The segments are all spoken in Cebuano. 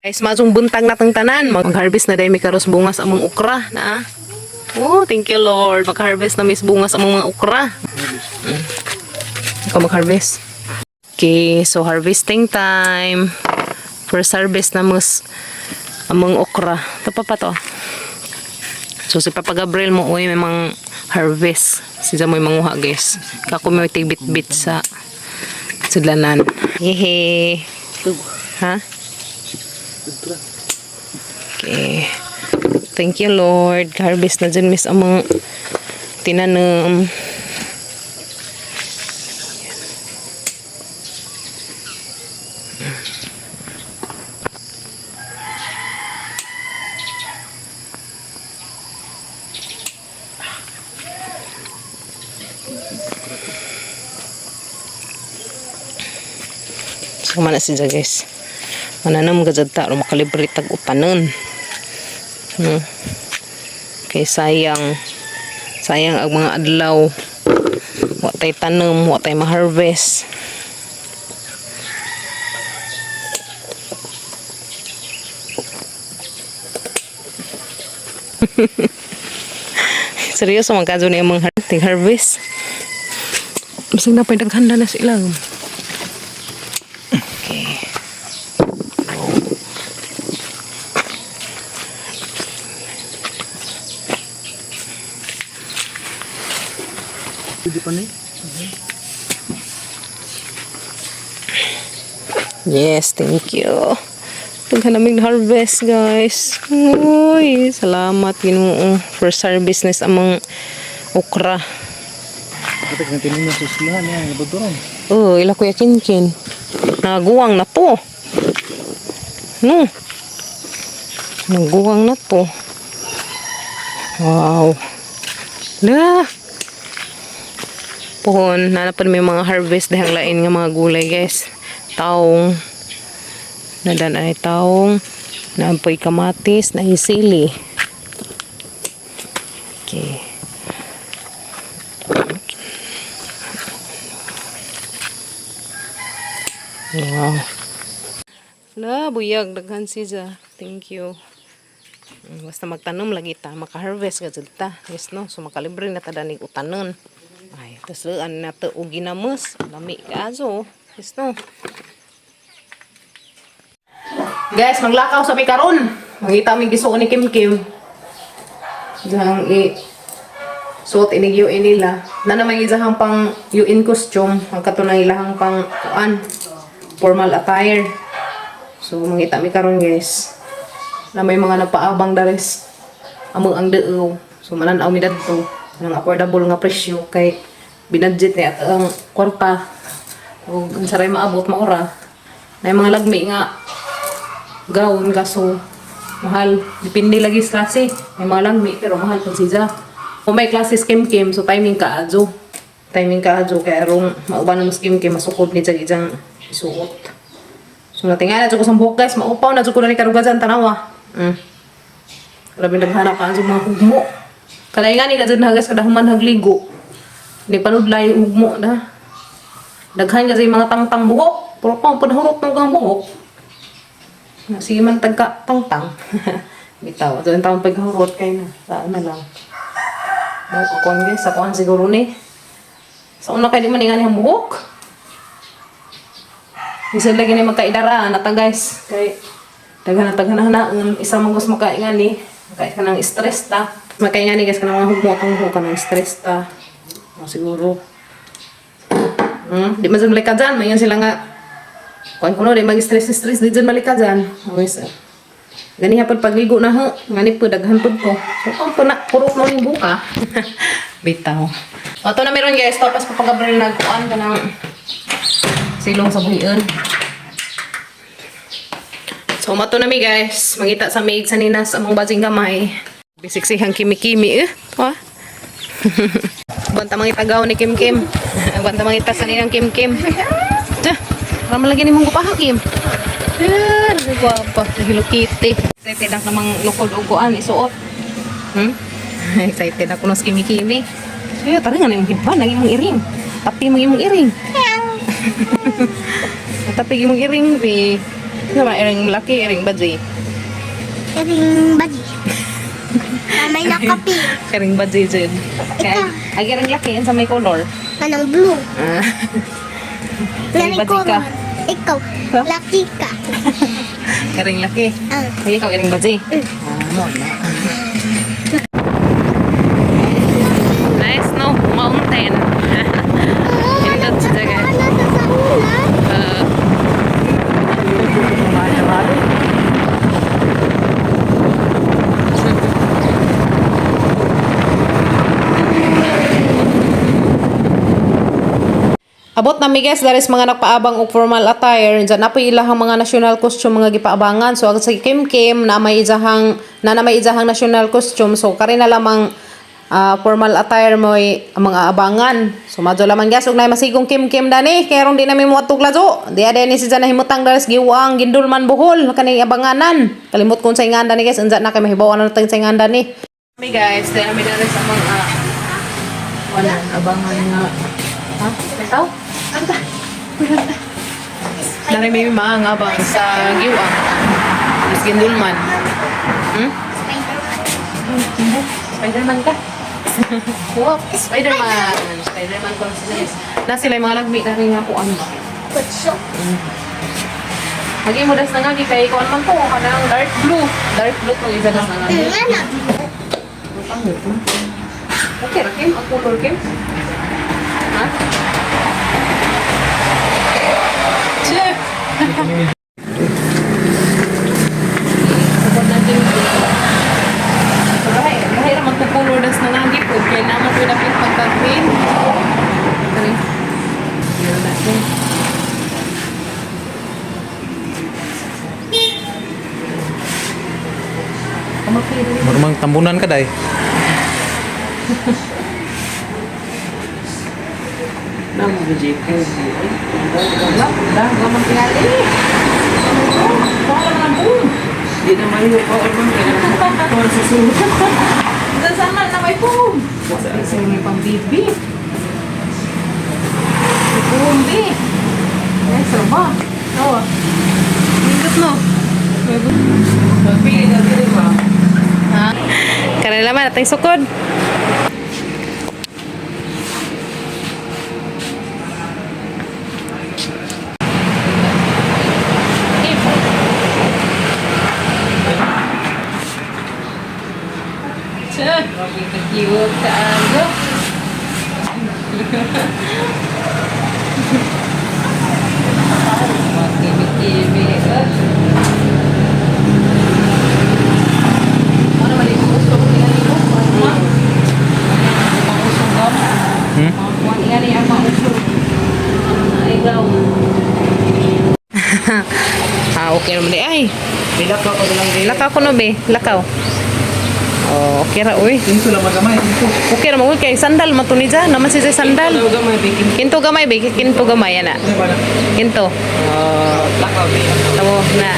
Guys, masong buntag natang tanan. Mag-harvest na dahil may karos bungas among okra na. Oh, thank you, Lord. Mag-harvest na mis bungas among mga okra. Ikaw mag-harvest. Okay, so harvesting time. First harvest na mas among okra. Ito pa pa to. So si Papa Gabriel mo uy may mga harvest. Siya mo manguha, guys. Kako may tigbit-bit sa sudlanan. Hehe. Ha? Okay. Thank you, Lord. Harvest na dyan miss among tinanom. So mana siya, guys. Mananam gajad ta ro makalibre tag utanon. Kay sayang sayang ang mga adlaw. Wa tay tanom, wa tay ma-harvest. Seryoso man kadto ni among harvest. Bisag na pa daghanda na sila. Okay. Pwede pa ni? Yes, thank you. Daghan naming harvest, guys. Uy, salamat, Ginoo. First harvest na sa among okra. Kapag natin ninyo sa eskwelahan niya, nabuduron. Oh, ila Kuya Kinkin. Naguwang na to. No. Naguwang na to. Wow. La. Pohon, nanapan may mga harvest dahil lain nga mga gulay, guys. Taong. Nadan ay taong. Naampoy kamatis, nahisili. Okay. Wow. La, buyag, daghan siya. Thank you. Basta magtanom lagi ta, maka-harvest ka jud ta. Yes no, so makalibre na ta danig utanon. Ay, tas laan na ta og ginamos. Lami kaayo. Yes no. Guys, maglakaw sa mi karon. Mangita mi gisuon ni Kim Kim. Dihang i suot inig UN nila. Na naman isahang pang UN costume, ang katunay ilahang pang kuan, formal attire. So mangita mi karon, guys. Na may mga nagpaabang dares amo ang deo. So manan-aw mi dadto ng affordable nga presyo kay binadget ni at ang kwarta. Ug unsa ray maabot maura. Na mga lagmi nga gown kaso mahal. Depende lagi sa klase. May mga lagmi pero mahal pag siya. Kung may klase Kim Kim, so timing ka adyo. Timing ka adyo kaya rong mauban na mas Kim Kim masukod ni jag ijang isuot. So natingala jud ko sa buhok, guys, maupaw na jud ko na ni karugajan tanawa. Grabe naghanap ka sa mga hugmo. Kanay nga ni ka dyan hagas kada human hagligo. Hindi panudlay hugmo na. Daghan kasi mga tangtang buhok. Puro pa panahurot ng kang buhok. Na, sige man tagka tangtang. Bitaw. So, yung taong paghurot kayo na. Saan na lang. Buhok ako guys. Sa kuhan siguro ni. Sa una kayo di man nga ang buhok. Bisan lagi ni magkaidara na ta, guys. Kay daghan na daghan na ang isa man gusto makaingan ni. Makain ka ng stress ta. Makaingan ni, guys, kanang mga hugmo atong buhok ka ng stress ta. O, siguro. Di man dyan balik ka dyan. Mayan sila nga. Kuan ko no, di mag-stress stress di dyan balik ka dyan. Okay, sir. Gani hapon pagligo na ho. Ngani po daghan pud ko. So ang po na purok mo ning buka. Bitaw. O to na meron, guys, tapos pa Gabriel nagkuan ka ng silong sa buhion. So mato na mi, guys, mangita sa maid sa ninas among basing gamay. Bisiksihang kimi-kimi eh. Ha? Banta mangita gaw ni Kim Kim. Banta mangita sa ninang Kim Kim. Tah, raman lagi ni mong gupaha Kim. Ah, guwapa. Hello Kitty. Excited ako namang lukod uguan isuot. Excited ako ng kimi kimi. Ay, tara nga na yung hidban, ang imong iring. Tapi mo imong iring. Tapi imong iring, be. Sama iring laki, iring badji. Iring baji. May nakapi. Iring badji jud. Kaya ag iring laki sa may color. Anong blue? Ah. Iring Nanay badji ko ka. Ikaw, Huh? laki ka. Iring laki. Ah. Ay, ikaw iring badji. Ah, mo na. Nice no, mountain. Indot siya guys. Ano sa ulan? Abot na mi guys, there is mga nagpaabang og formal attire. Diyan na po ilahang mga national costume mga gipaabangan. So ang si Kim Kim na may ijahang na may ijahang national costume. So kari na lamang formal attire mo'y ang mga abangan. So madyo lamang guys, ug nay masigong Kim Kim dani kay ron di nami moadtog lazo. Di ade ni si dyan nahimutang dares giwang gindulman Bohol kaning abanganan. Kalimot kung sa inganda ni guys, unsa na kay mahibaw na natang sa inganda ni. Mi guys, di nami dere sa mga wala abangan nga. Ha? May tao? Anta. Dari may mga abang sa giwang. Mas gindulman. Spider-Man. Spider-Man ka. Wow, Spider-Man. Spider-Man ko si Janice. Na sila yung mga lagmi na rin nga kuan ba. Kutso. Hagi mo das na nga kay kuan man ko kanang dark blue. Dark blue tong isa das na nga. Ano? Pangit man. Okay ra Kim, ang color Kim. Ha? Che. Sabot na Kim. So, lahi, lahi ra magkukulor das na nga po. Kaya naman ko napit pagka-green. Kani. Meron na Kim. Marumang tambunan ka day. Wala, wala, wala man tingali. Wala man boom. Di na mayo pa or bang kaya sa sulod. Saan na may boom? Sa may pang bibi. May boom, bi. Ay, sarap. Oo. Nindot no. May boom. Pili na dili ba? Ha? Kanila man ating sukod. Cute kaayo. Kimi-kimi. Ano man yung gusto ko tingnan nito? Ma? Mausog ka? Hmm? Mga yan ang mausog. Ay, gaw. Ah, okay naman di ay. Lakaw ko lang di. Lakaw ko no be, lakaw. Oh, okay ra uy. Kinto lang magamay. Kinto. Okay ra mo kay sandal man to ni dyan. Naman si sandal. Daw gamay bikin. Kinto gamay be, kinto gamay ana. Kinto. Oh, Lakaw di. tamo na.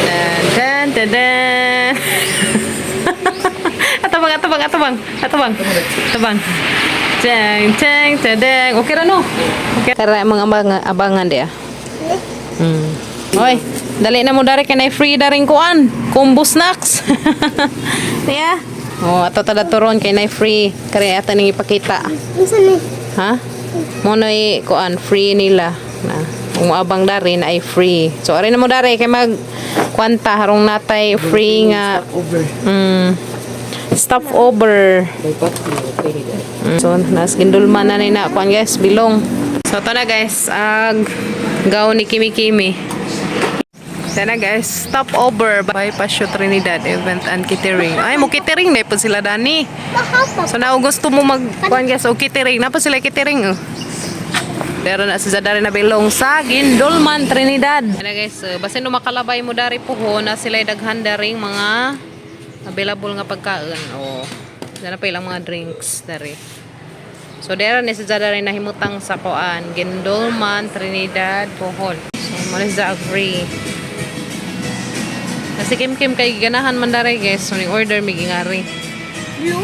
Dan dan dan dan. Atabang, atabang, atabang, atabang. Atabang. Teng teng tadeng. Okay ra no? Okay. Tara mga abangan dia. Oy, dali na mo dari kay na free daring kuan. Combo snacks. Niya. Oh, ato tada turon kay na free. Kare ata ning ipakita. Unsa ni? Ha? Mo na kuan free nila. Na umuabang dari na ay free. So ari na mo dari kay mag kwanta harong natay free nga Over. Stop over. By patio okay di. So, nas gindulman na ni na kuan guys, bilong. So, ito na guys, ag gown ni Kimi Kimi. Sana guys, stop over by Pasio Trinidad Event and Catering. Ay, mo catering na po sila dani. Mahapap. So, na gusto mo mag kuan guys, o catering na po sila catering. Oh. Pero na sa dari na bilong sa Gindulman Trinidad. Ano guys, basin no makalabay mo dari puho na sila daghan daring mga available nga pagkaon. O, dana pa ilang mga drinks dari. So dera ni sa dari nahimutang sa kuan Gindulman Trinidad Bohol. So mo ni sa agree. Kasi Kim Kim kay ganahan man dari guys, so ni order mi gingari. Blue?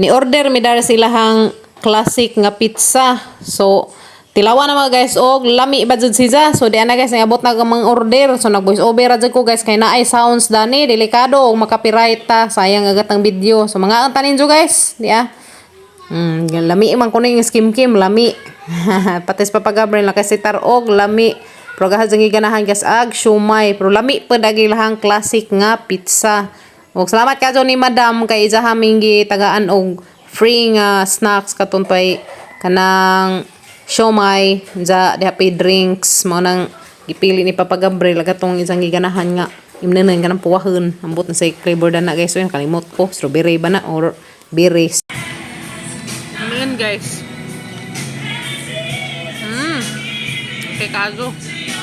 Ni order mi dari silahang classic nga pizza. So Tilawa na mga guys og lami ba jud siya. So di ana guys, nangabot na ang mga order. So nag voice over ra jud ko guys kay naay sounds dani, delikado og makapiright ta, sayang agat ang video. So mga ang tanin guys, di ah. Lami man kuno yung Kim Kim, lami. Patis Papa Gabriel na kasi tarog lami. Pero gahad ang giganahan guys ag siomay, pero lami pud ang ilahang classic nga pizza. Og salamat kayo ni Madam kay isa haming gitagaan og free nga snacks katong pay kanang siomay ja diha pay drinks mao nang gipili ni Papa Gabriel katong isang giganahan nga imnanan kanang puwahon ambot na sa flavor na guys, so kalimot ko strawberry ba na or berries. Ayan guys. Okay, kaso.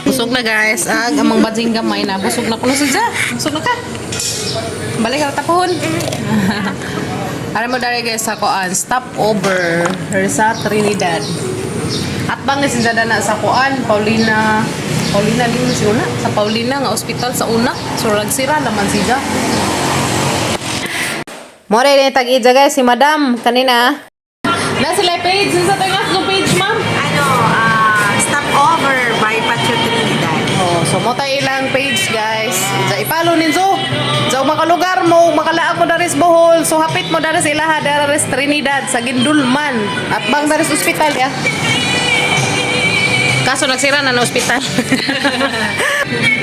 Busog na guys. Ag, amang bading gamay na. Busog na kuno sadya. Busog na ka. Balik ka tapon. Alam mo dari guys sa kuan, stop over sa Trinidad. At bang si na sa kuan, Paulina, Paulina din si una, sa Paulina nga ospital sa una. So nagsira naman siya. More ni tag-ija guys si Madam kanina. Na sila page, sa tayo nga page, ma'am. Ano, stop over by Patio Trinidad. Oh, so mo tayo ilang page guys. Sa ipalo ninyo. Sa makalugar mo, makalaag mo daris Bohol. So hapit mo daris ilaha daris Trinidad sa Gindulman. At bang daris ospital ya. Kaso nagsira na na ospital.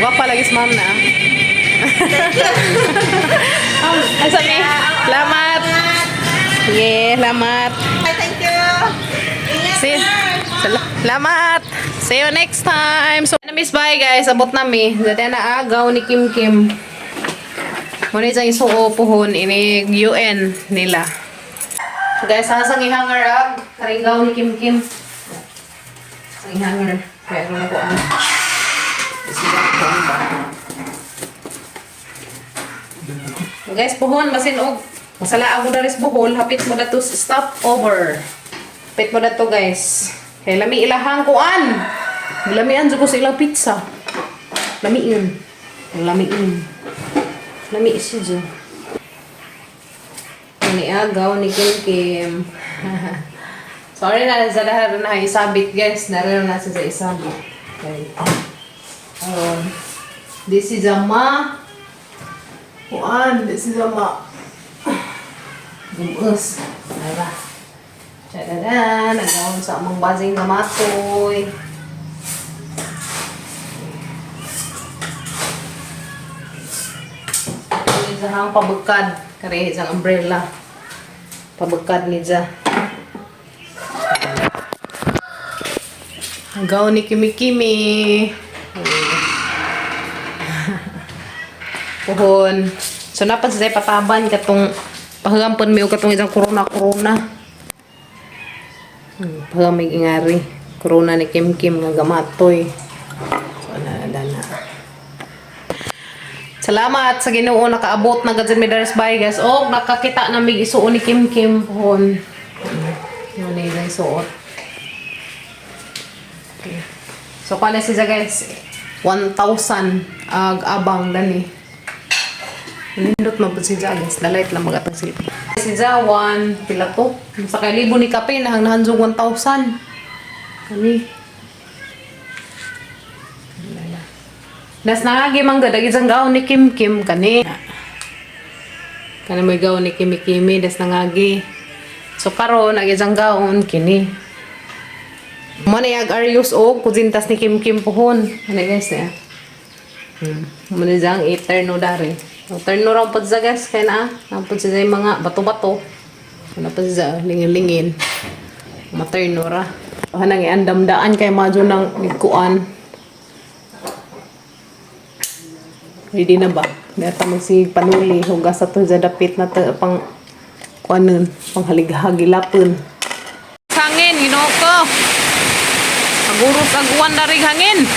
Gwapa lagi si ma'am na. Ah. Asa ni? Lamat. Yeah, lamat. Thank you. Ingat. See, salamat. See you next time. So, na miss bye guys. Abot nami. Dati na agaw ni Kim Kim. Muna isang isuo puhon ini UN nila. Guys, sasang ihanger ag karingaw ni Kim Kim. Sang ihanger. Kaya ano ko ang Guys, puhon basin og masala ako daris Bohol, hapit mo dato sa stop over. Hapit mo dato guys. Kay lami ilahang kuan. Lamian jud ko sa ilang pizza. Lamiin. Lamiin. Lami siya dyan. Ni agaw ni Kim Kim. Sorry na sa dahil na isabit guys. Narero na siya sa isabit. Okay. This is a ma. Kuan, this is a ma. Gumus. Diba? Tadadaan, nagawon sa among basing gamatoy. Isa ang pabukad. Kare, isang umbrella. Pabukad ni Ja. Ang ni Kimi Kimi. Puhon. So napan sa pataban katong pahampon mi og katong isang corona corona. Pahamig ingari. Corona ni Kim Kim nga gamatoy. So na na na. Salamat sa Ginoo nakaabot na gud mi dares bay guys. Og nakakita na mig isuon ni Kim Kim pohon. Yun na yung isuot. Okay. So kuha na siya guys. 1,000 ag abang dani. Nindot man pud si Ja, guys. Dalight lang magatang silbi. Si Ja, 1 pila to. Sa kay libo ni kape nahang nahanjong 1,000. Kani. Das nangagi man gud ang isang gaon ni Kim Kim kani. Kani may gaon ni Kimi Kimi das nangagi. So karon ang isang gaon kini. Mo na ag Arius og kuzintas ni Kim Kim pohon. Ano guys niya? Mo na diyang i-turno dari. So, turno raw pod sa guys kay na. Napod siya yung mga bato-bato. Ano pa siya lingin-lingin. Maturno ra. Hanang iandamdaan kay madyo ng nigkuan. Ready na ba? Data magsig panuli hugas ato sa dapit na ta, pang kuanon, pang halighagilapon. Hangin, Ginoo ko. Paguros ang uwan darig hangin.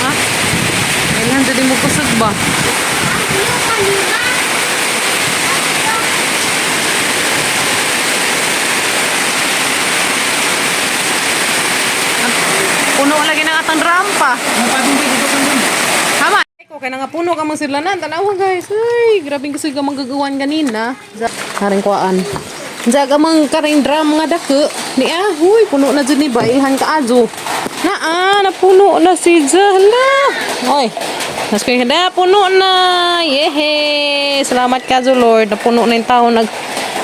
Ha? Kailan dyan mo kusog ba? Puno lagi ng atang rampa. Tama. Okay na nga puno ka mga silanan. Tanawa guys. Ay, grabing kusog ka manggagawan ganina. Haring kuaan. Jaga mang karing drum nga dako. Ni ah, huy, puno na jud ni ba ilhan ka ajo. Na ah, napuno na si Hala. Oy. Nas ko na puno na. Yehe. Salamat ka Lord. Napuno na yung tao nag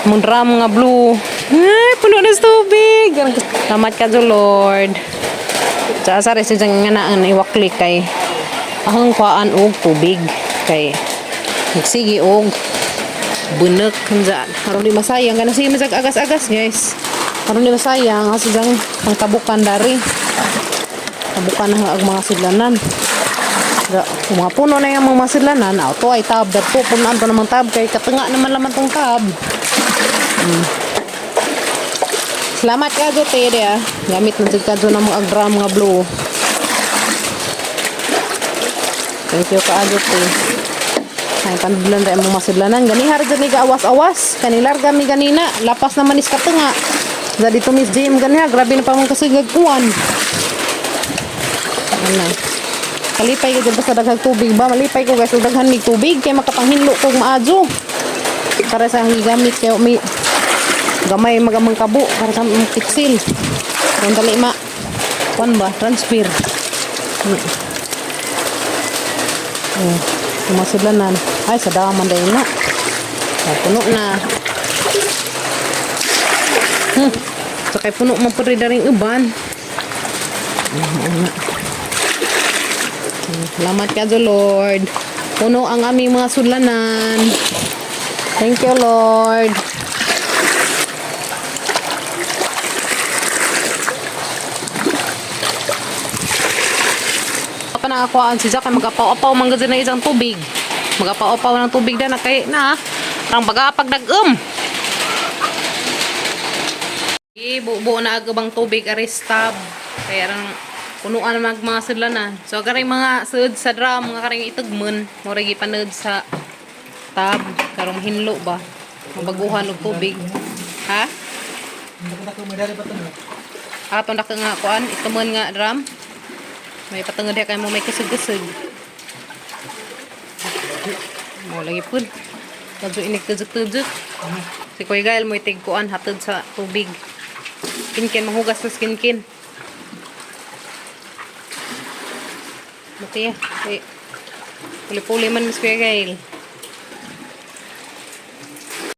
mong drum nga blue. Ay, puno na sa tubig. Salamat ka Lord. Sa asa rin siya nga naan iwakli kay ahang kuhaan og tubig kay nagsige og bunek kanjaan. Aron di masayang kana sige masag agas-agas, guys. Aron di masayang asa jang pangtabukan dari. Tabukan na ang mga sidlanan. Ga, kung mga puno na yung mga sidlanan, auto ay tab dadto punuan to namang tab kay katunga naman laman tong tab. Salamat ka te ah. Gamit na jud kadto ng mga drum nga blue. Thank you ka te. Ay panudlan ra imong masidlanan. Ganihar jud ni awas-awas. Kanilar gami ganina. Lapas naman is katunga. Za dito Miss Jim ganiha grabe na pa mong kasigag kuan. Ano. Kalipay ka dyan basta daghang tubig ba? Malipay ko guys, og daghan mig tubig kay makapanghinlo kog maadyo. Para sa ang gigamit kay may gamay magamang kabo para sa among pitsil. Kung dali ma kuan ba transfer. Eh, tumasudlanan. Ay, sa daman dahil na. Ay, puno na. So, kay puno man po rin na rin uban. Salamat ka, Lord. Puno ang aming mga sudlanan. Thank you, Lord. Pa nakakuhaan si Jack ay magapaw-apaw man gud na isang tubig. Magapaw-apaw ng tubig na kay na rang baga pag nag-um. Ibubo na agabang tubig aris tab. Kaya rang punuan mag mga sudlanan. So karing mga sud sa drum mga karing itugmon, mo ra gipanod sa tab karong hinlo ba. Mabaguhan og tubig. Ha? Ato na ka nga kuan, itumon nga drum. May patungod kay mo may kusog-kusog. Mo lagi pud. Kadyo inig tujuk-tujuk. Si Kuya Gael mo itig kuan hatod sa tubig. Kinkin mahugas sa kinkin. Mati eh. Puli-puli man Miss Kuya Gael.